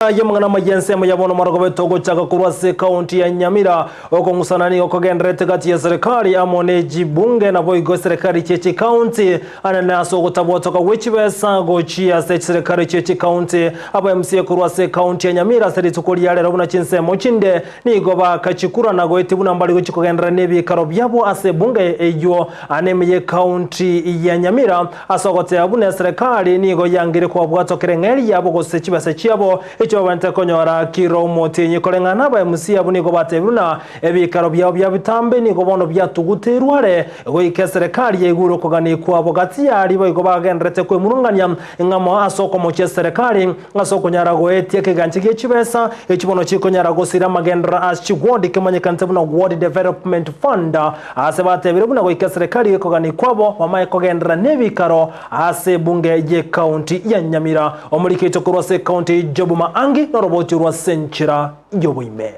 Ayio amang'ana amaya ensemo ya bono marogobe togochaka korwa ase ekaunti ya Nyamira. Okong'usana nigo kogendererete gati ya serikali amo ne chibunge naboigo eserekari chie chikaunti anene ase ogotabwatoka gwe chibesa gochia ase chiserekari chie chikaunti. Aba MCA korwa ase ekaunti ya Nyamira ase rituko ria rero buna chinsemo chinde nigo baakachikura na goetia buna mbari gochia kogenderera nebiikaro biabo ase ebunge eyio ane ime y'ekaunti ya Nyamira. Ase ogoteba buna eserekari nigo yangire kobabwatokera eng'eria yabo gose chibesa chiabo echio babwenerete konyora kira omotienyi. Koreng'ana aba MC abwo nigo batebire buna ebiikaro biabo bia bitambe nigo bono biatuguteirwe are goika eserekari yaigure okogania kwabo. Gati y'aria boigo bagendererete kwemurungania ng'amo ase okomochia eserekari ase okonyara goetia ekegancha gie chibesa echio bono chikonyara gosira amagenderero ase chiward kemanyekanete buna Ward Development Fund. Aase batebire buna goika eserekari gekogania kwabo bamae kogenderera nebikaro ase ebunge y'ecounty ya Nyamira. Omoriki oito korwa ase ecounty Job Maangi noroboti orwa ase enchera y'oboime.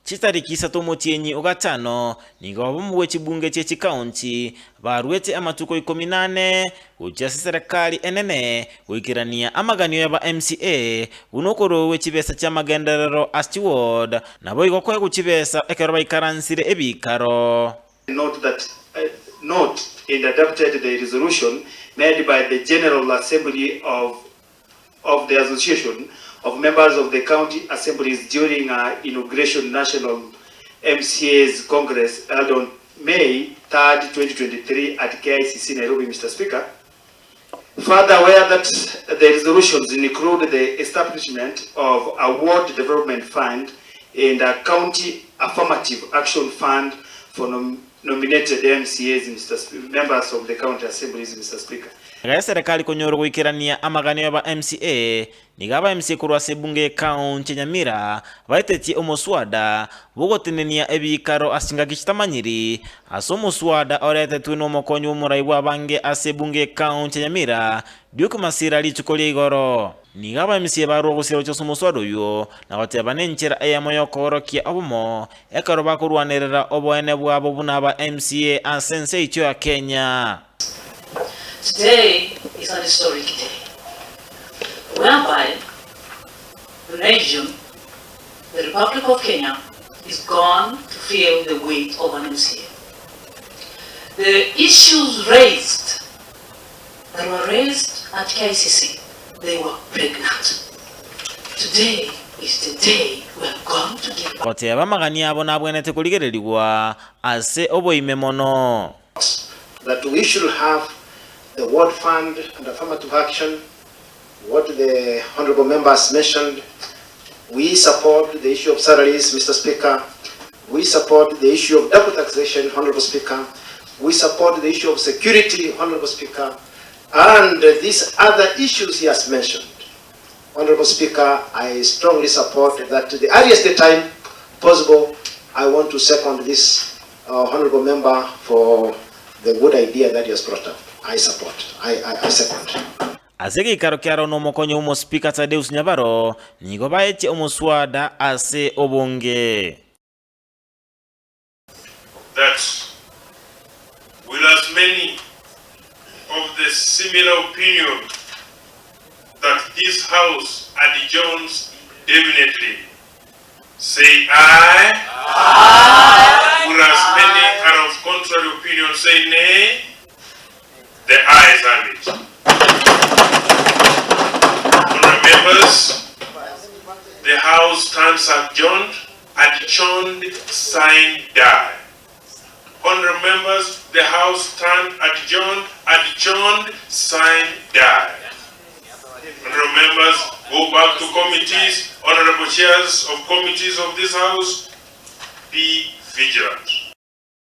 Chitariki isato omotienyi o gatano nigo obomo bwe chibunge chie chikaunti baruete amatuko ikomi na ane gochia ase serikali enene goikerania amaganio y'aba MCA buna okorogwe chibesa chi'amagenderero ase chiward naboigo koegwa chibesa ekero baikaransire ebikaro. Note that Note and adopted the resolution made by the General Assembly of of the Association of Members of the County Assemblies during a inauguration National MCAs Congress held on May 3rd, 2023 at KICC Nairobi, Mr. Speaker. Further, where that the resolutions include the establishment of a Ward Development Fund and a County Affirmative Action Fund for nom nominated MCAs, Mr. Sp members of the County Assemblies, Mr. Speaker. Iga eserekari konyora goikerania amaganio y'aba MCA, nigo aba MCA korwa ase ebunge y'ecounty ya Nyamira baetetie omoswada bw'ogotenenia ebiikaro ase chingaki chitamanyiri ase omoswada oretetwe nomokonyi bw'omorai bw'abange ase ebunge y'ecounty ya Nyamira Duke Masira rituko ria igoro. Nigo aba MCA barua gosira gochia ase omoswada oyio na goteba nenchera eyemo y'okoorokia obomo ekero bakorwanerera oboene bwabo buna aba MCA ase ense yaito ya Kenya. Today is an historic day whereby the nation, the Republic of Kenya, is gone to feel the weight of an MCA. The issues raised that were raised at KICC, they were pregnant. Today is the day we are going to give birth. Goteba amagani abo nabwenerete korigererigwa ase oboime mono. That we should have the ward fund and affirmative action, what the honourable members mentioned. We support the issue of salaries, Mr. Speaker. We support the issue of double taxation, Honourable Speaker. We support the issue of security, Honourable Speaker. And these other issues he has mentioned. Honourable Speaker, I strongly support that the earliest the time possible, I want to second this uh, Honourable Member for the good idea that he has brought up. I support. I, I, I second. Ase egeikaro kiaroro nomokonyi bw'Omosipika Tadeus Nyabaro nigo baetie omoswada ase obonge. That will as many of the similar opinion that this house adjourns indefinitely say aye, will as many are of contrary opinion say nay, the ayes have it. Honourable members, the house stands adjourned, adjourned, sine die. Honourable members, the house stand adjourned, adjourned, sine die. Honourable members, go back to committees. Honourable chairs of committees of this house, be vigilant.